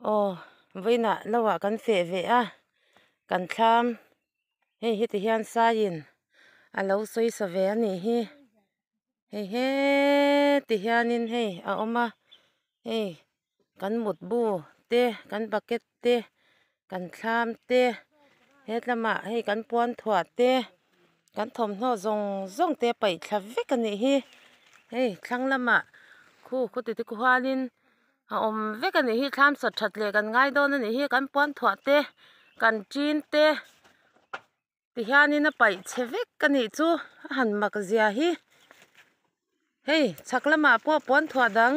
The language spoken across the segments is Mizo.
Aw vawiinah lo ah kan feh ve a kan thlam hei heti hian saiin a lo sawi sa ve a nih hi hei heti hianin hei a awm a hei kan mutbu te kan bucket te kan thlam te hetlamah hei kan puan thuah te kan thawmhnaw zawng zawng te a paih thla vek a nih hi hei thlang lamah khu khuti te khuanin a awm vek a nih hi thlam sawt that leh kan ngai dawn a nih hi kan puan thuah te kan tin te tihianin a paih chhe vek a nih chu a han mak zia hi hei chhak lamah pawh puan thuah dang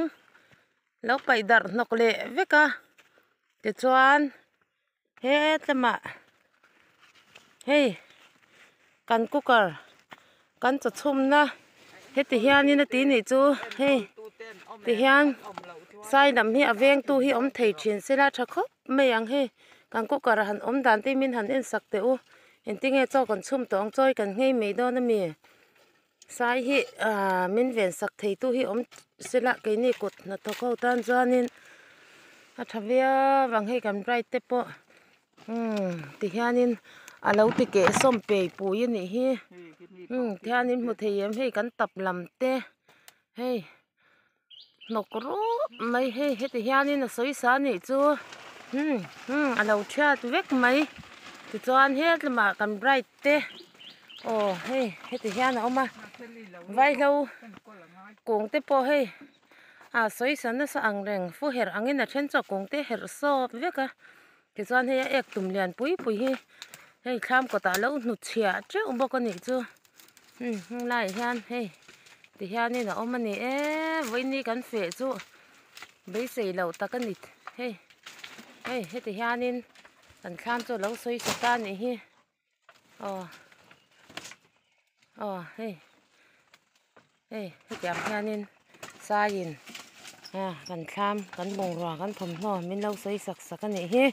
lo paih darh hnawk leh vek a tichuan hetlamah hei kan cooker kan chaw chhumna heti hianin a ti nih chu hei tihian sai lam hi a vengtu hi awm thei thin sela tha khawp mai ang hei kan cooker han awm dan te min han en sak teh u engtinge chaw kan chhum tawh ang chawi kan nghei mai dawn ami sai hi ahh min ven sak thei tu hi awm sela keini kut hnathawk ho tan chuanin a tha viau ang hei kan bride te pawh umm tihianin a lo ti keh sawm pei pui a nih hi umm tihianin hmu thei em hei kan tap lam te hei hnawk rup mai hei heti hianin a sawi sa a nih chu umm umm a lo thiat vek mai tichuan hetlema kan bride te aw hei heti hian a awm a vaihlo kung te pawh hei a sawi sa nasa ang reng fu herh angin a then chu a kung te herh sawp vek a tichuan hei a ek tum lian pui pui hi hei thlam kawtah a lo hnutchhiah teuh bawk a nih chu. Umm heng laiah hian hei ti hianin a awm a ni e vawiini kan feh chu beisei loh tak a ni hei hei heti hianin kan thlam chu a lo sawi sa ta a nih hi aw aw hei hei hetiang hianin saiin a kan thlam kan bungrua kan thawmhnaw min lo sawi sak sak a nih hi.